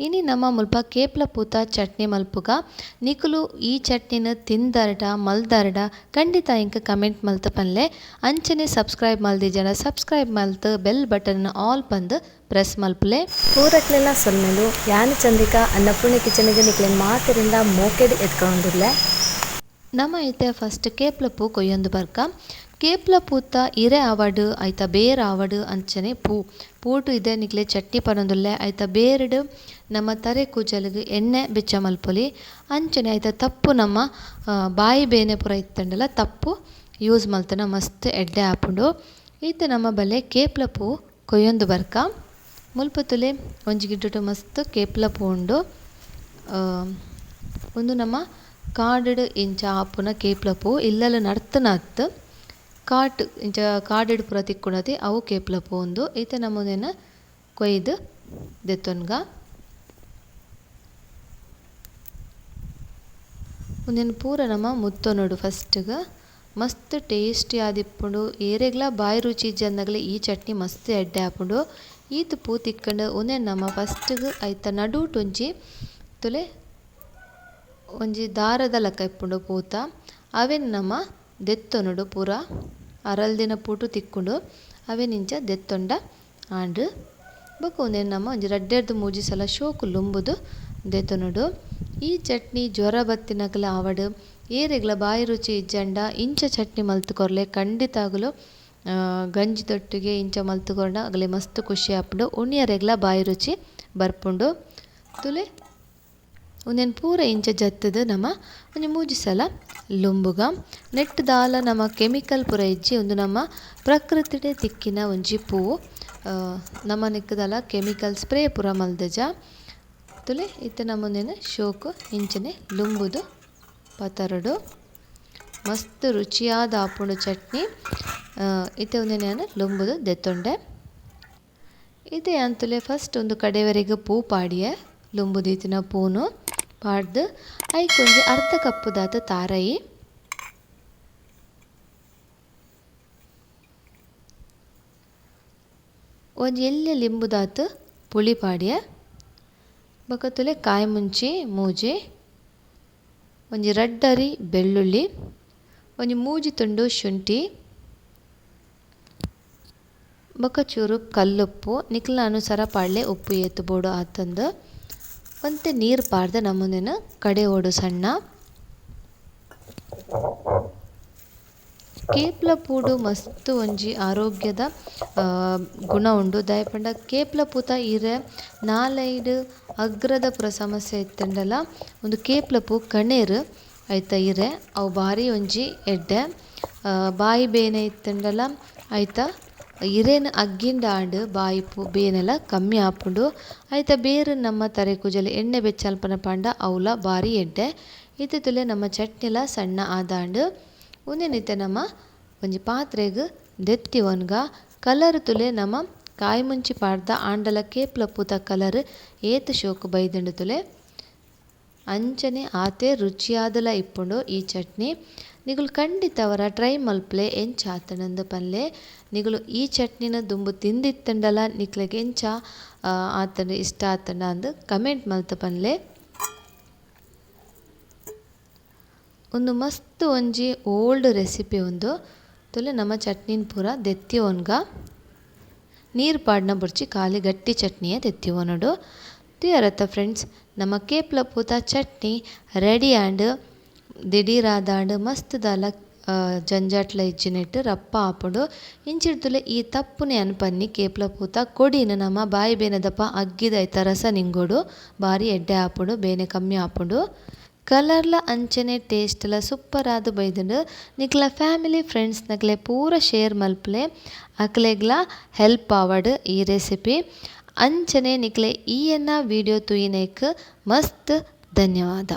ಇನಿ ನಮ್ಮ ಮುಲ್ಪ ಕೇಪ್ಲ ಪೂತ ಚಟ್ನಿ ಮಲ್ಪುಗ. ನಿಕುಲು ಈ ಚಟ್ನಿನ ತಿಂದರ್ಡ ಮಲ್ದರ್ಡ ಖಂಡಿತ ಇಂಕ ಕಮೆಂಟ್ ಮಲ್ತ್ ಪನ್ಲೆ. ಅಂಚನೆ ಸಬ್ಸ್ಕ್ರೈಬ್ ಮಲ್ದಿಜಡ ಸಬ್ಸ್ಕ್ರೈಬ್ ಮಲ್ತ್ bell button all ಪಂದ್ ಪ್ರೆಸ್ ಮಲ್ಪುಲೆ. ಪೂರಕ್ಲೆಲ ಸೊಲ್ಮೆಲು. ಯಾನ್ ಚಂದ್ರಿಕಾ ಅನ್ನಪೂರ್ಣೆ ಕಿಚನ್ ಗ್ ನಿಕ್ಲೆನ್ ಮಾತೆರೆನ್ಲ ಮೋಕೆಡ್ ಎದ್ಕೊಂದುಲ್ಲೆ. ನಮ ಇತ್ತೆ ಫಸ್ಟ್ ಕೇಪ್ಲ ಪೂ ಕೊಯ್ಯೊಂದು ಬರ್ಕ. ಕೇಪ್ಲ ಪೂತ ಇರೆ ಆವಡ್ ಐತ ಬೇರ್ ಆವಡ್ ಅಂಚನೆ ಪೂ ಪೂಟು ಇದೆ ನಿಕ್ಲೆ ಚಟ್ನಿ ಪನೊಂದುಲ್ಲೆ. ಐತ ಬೇರ್ಡ್ ನಮ್ಮ ತರೆ ಕೂಜಲ್ಗ್ ಎಣ್ಣೆ ಬೆಚ್ಚ ಮಲ್ಪೊಲಿ. ಅಂಚನೆ ಐತ ತಪ್ಪು ನಮ್ಮ ಬಾಯಿ ಬೇನೆ ಪೂರ ಇತ್ತುಂಡಲ ತಪ್ಪು ಯೂಸ್ ಮಲ್ತನ ಮಸ್ತ್ ಎಡ್ಡೆ ಆಪುಂಡು. ಇತ್ತೆ ನಮ್ಮ ಬಲೆ ಕೇಪ್ಲ ಪೂ ಕೊಯ್ಯೊಂದು ಬರ್ಕ. ಮುಲ್ಪ ತುಲೆ ಒಂಜಿ ಗಿಡ್ಡೊಟು ಮಸ್ತ್ ಕೇಪ್ಲ ಪೂ ಉಂಡು. ಉಂದು ನಮ್ಮ ಕಾಡುಡು ಇಂಚ ಆಪುನ ಕೇಪ್ಲ ಪೂ ಇಲ್ಲಲ ನರ್ತನತ್ ಕಾಟ್ ಇಂಚ ಕಾಡುಡು ಪೂರ ತಿಕ್ಕುನತೆ ಅವು ಕೇಪ್ಲ ಪೂ ಉಂದು. ಇತ್ತೆ ನಮುನೆನ್ ಕೊಯ್ದು ದೆತ್ತೊನ್ಗ. ಉಂದೆನ್ ಪೂರ ನಮ ಮುತ್ತೊನೊಡು ಫಸ್ಟ್ಗ್. ಮಸ್ತ್ ಟೇಸ್ಟಿ ಆದಿಪ್ಪುಂಡು. ಏರೆಗ್ಲ ಬಾಯಿ ರುಚಿ ಇಜ್ಜಂದಾಗಲೇ ಈ ಚಟ್ನಿ ಮಸ್ತ್ ಎಡ್ಡೆ ಆಪುಂಡು. ಈತ್ ಪೂ ತಿಕ್ಕಂಡು ಉಂದೆನ್ ನಮ ಫಸ್ಟ್ಗ್ ಐತ ನಡುಟೊಂಜಿ ತುಲೆ ಒಂಜಿ ದಾರದ ಲೆಕ್ಕ ಇಪ್ಪುಂಡು ಪೂತ ಅವೆನ್ ನಮ ದೆತ್ತೊನೊಡು. ಪೂರ ಅರಲ್ದಿನ ಪೂಟು ತಿಕ್ಕುಂಡು. ಅವೆನ್ ಇಂಚ ದೆತ್ತೊಂಡ ಆಂಡ್. ಬೊಕ ಉಂದೆನ್ ನಮ ಒಂಜಿ ರಡ್ಡೆರ್ದ್ ಮೂಜಿ ಸಲ ಶೋಕು ಲುಂಬುದು ದೆತ್ತೊನೊಡು. ಈ ಚಟ್ನಿ ಜ್ವರ ಬತ್ತಿನಕಲ ಆವಡ್ ಏರೆಗ್ಲ ಬಾಯಿ ರುಚಿ ಇಜ್ಜಂಡ ಇಂಚ ಚಟ್ನಿ ಮಲ್ತ್ ಕೊರ್ಲೆ ಖಂಡಿತಾಗಲು. ಗಂಜಿ ತೊಟ್ಟಿಗೆ ಇಂಚ ಮಲ್ತ್ ಕೊರ್ಂಡ ಅಗಲೆ ಮಸ್ತ್ ಖುಷಿ ಆಪುಂಡು. ಉಣಿಯರೆಗ್ಲ ಬಾಯಿ ರುಚಿ ಬರ್ಪುಂಡು. ತುಲೆ ಉಂದೆನ್ ಪೂರ ಇಂಚ ಜತ್ತುದು ನಮ ಒಂಜಿ ಮೂಜಿ ಸಲ ಲುಂಬುಗ. ನೆಟ್ ದಾಲ ನಮ ಕೆಮಿಕಲ್ ಪೂರ ಇಜ್ಜಿ. ಉಂದು ನಮ್ಮ ಪ್ರಕೃತಿಡೆ ತಿಕ್ಕಿನ ಒಂಜಿ ಪೂ. ನಮ ನೆಕ್ಕದಲ ಕೆಮಿಕಲ್ ಸ್ಪ್ರೇ ಪೂರ ಮಲ್ದಜ. ತುಲೆ ಇತ್ತೆ ನಮುಂದೆನ್ ಶೋಕು ಇಂಚನೆ ಲುಂಬುದು ಪತರಡು. ಮಸ್ತ್ ರುಚಿಯಾದ ಆಪುಂಡು ಚಟ್ನಿ. ಇತ್ತೆ ಉಂದೆನ್ ಯಾನ್ ಲುಂಬುದು ದೆತ್ತೊಂಡೆ. ಇತ್ತೆ ಯಾನ್ ತುಲೆ ಫಸ್ಟ್ ಒಂದು ಕಡೆವರೆಗೆ ಪೂ ಪಾಡಿಯೆ. ಲುಂಬುದೀತಿನ ಪೂನು ಪಾಡ್ದು ಐಕ್ ಒಂಜಿ ಅರ್ಧ ಕಪ್ಪುದಾತ್ ತಾರಯಿ. ಒಂಜಿ ಎಲ್ಯ ಲಿಂಬುದಾತ್ ಪುಳಿ ಪಾಡಿಯೆ. ಬೊಕ ತುಲೆ ಕಾಯಿ ಮುಂಚಿ ಮೂಜಿ, ಒಂಜಿ ರಡ್ಡರಿ ಬೆಳ್ಳುಳ್ಳಿ, ಒಂಜಿ ಮೂಜಿ ತುಂಡು ಶುಂಠಿ, ಬೊಕ ಚೂರು ಕಲ್ಲುಪ್ಪು. ನಿಕ್ಲ್ನ ಅನುಸಾರ ಪಾಡ್ಲೆ ಉಪ್ಪು ಏತ್ ಬೋಡು ಆತಂದು. ಒಂತೆ ನೀರು ಪಾಡ್ದು ನಮುಂದೆನ್ ಕಡೆ ಓಡು ಸಣ್ಣ. ಕೇಪ್ಲ ಪೂಡು ಮಸ್ತ್ ಒಂಜಿ ಆರೋಗ್ಯದ ಗುಣ ಉಂಡು. ದಾಯೆಪಂಡ ಕೇಪ್ಲ ಪೂತ ಇರೆ ನಾಲೈಡ್ ಅಗ್ರದ ಪೂರ ಸಮಸ್ಯೆ ಇತ್ತುಂಡಲ ಉಂದು ಕೇಪ್ಲ ಪೂ ಕಣೇರ್ ಐತ ಇರೆ ಅವು ಬಾರಿ ಒಂಜಿ ಎಡ್ಡೆ. ಬಾಯಿ ಬೇನೆ ಇತ್ತುಂಡಲ ಐತ ಇರೆನ್ ಅಗ್ಗಿಂಡ ಆಂಡ್ ಬಾಯಿ ಪೂ ಬೇನೆಲ ಕಮ್ಮಿ ಆಪುಂಡು. ಐತ ಬೇರು ನಮ್ಮ ತರೆ ಕೂಜಲ್ ಎಣ್ಣೆ ಬೆಚ್ಚಲ್ಪನ ಪಾಂಡ ಅವುಲ ಬಾರಿ ಎಡ್ಡೆ. ಇತ್ತೆ ತುಲೆ ನಮ್ಮ ಚಟ್ನಿಲ ಸಣ್ಣ ಆದಾಂಡ್. ಉಂದೆನಿತ್ತೆ ನಮ್ಮ ಒಂಜಿ ಪಾತ್ರೆಗ್ ದೆತ್ತಿ ಒನ್ಗ. ಕಲರ್ ತುಲೆ ನಮ್ಮ ಕಾಯಿ ಮುಂಚಿ ಪಾಡ್ದ ಆಂಡಲ ಕೇಪ್ಲ ಪೂತ ಕಲರ್ ಏತ್ ಶೋಕು ಬೈದುಂಡು ತುಲೆ. ಅಂಚನೆ ಆತೆ ರುಚಿಯಾದಲ ಇಪ್ಪುಂಡು ಈ ಚಟ್ನಿ. ನಿಗುಲು ಖಂಡಿತವರ ಟ್ರೈ ಮಲ್ಪಲೆ ಎಂಚ ಆತನಂದು ಪನ್ಲೆ. ನಿಗುಲು ಈ ಚಟ್ನಿನ ದುಂಬು ತಿಂದಿತ್ತಂಡಲ ನಿಕ್ಲೆಗ್ ಎಂಚ ಆತಂಡ ಇಷ್ಟ ಆತಂಡ ಅಂದ್ ಕಮೆಂಟ್ ಮಲ್ತ್ ಪನ್ಲೆ. ಉಂದು ಮಸ್ತ್ ಒಂಜಿ ಓಲ್ಡ್ ರೆಸಿಪಿ ಉಂದು. ತುಲೆ ನಮ್ಮ ಚಟ್ನಿನ್ ಪೂರ ದೆತ್ತಿ ಒನ್ಗ. ನೀರು ಪಾಡ್ನ ಬುರ್ಚಿ ಖಾಲಿ ಗಟ್ಟಿ ಚಟ್ನಿಯೇ ದೆತ್ತಿ ಒನೊಡು. ತುಯರತ್ತ ಫ್ರೆಂಡ್ಸ್, ನಮ್ಮ ಕೇಪ್ಲ ಪೂತ ಚಟ್ನಿ ರೆಡಿ ಆಂಡ್. ದಿಡೀರಾದಾಂಡ್ ಮಸ್ತ್ ದಾಲ ಜಂಜಾಟ್ಲ ಇಜ್ಜಿನೆಟ್ ರಪ್ಪ ಆಪುಂಡು. ಇಂಚಿಡ್ದುಲೆ ಈ ತಪ್ಪುನೆ ಅನ್ಪನ್ನಿ ಕೇಪ್ಲ ಪೂತ ಕೊಡಿನ ನಮ್ಮ ಬಾಯಿ ಬೇನೆದಪ್ಪ ಅಗ್ಗಿದ ಐತ ರಸ ನಿಂಗೊಡು ಬಾರಿ ಎಡ್ಡೆ ಆಪುಂಡು, ಬೇನೆ ಕಮ್ಮಿ ಆಪುಂಡು. ಕಲರ್ಲ ಅಂಚನೆ ಟೇಸ್ಟ್ಲ ಸೂಪರ್ ಆದ್ ಬೈದುಂಡು. ನಿಕ್ಲ ಫ್ಯಾಮಿಲಿ ಫ್ರೆಂಡ್ಸ್ ನಕ್ಲೆ ಪೂರ ಶೇರ್ ಮಲ್ಪಲೆ. ಅಕ್ಲೆಗ್ಲ ಹೆಲ್ಪ್ ಆವಡ್ ಈ ರೆಸಿಪಿ. ಅಂಚನೆ ನಿಕ್ಲೆ ಈ ಎನ್ನ ವಿಡಿಯೋ ತೂಯಿನೇಕ್ ಮಸ್ತ್ ಧನ್ಯವಾದ.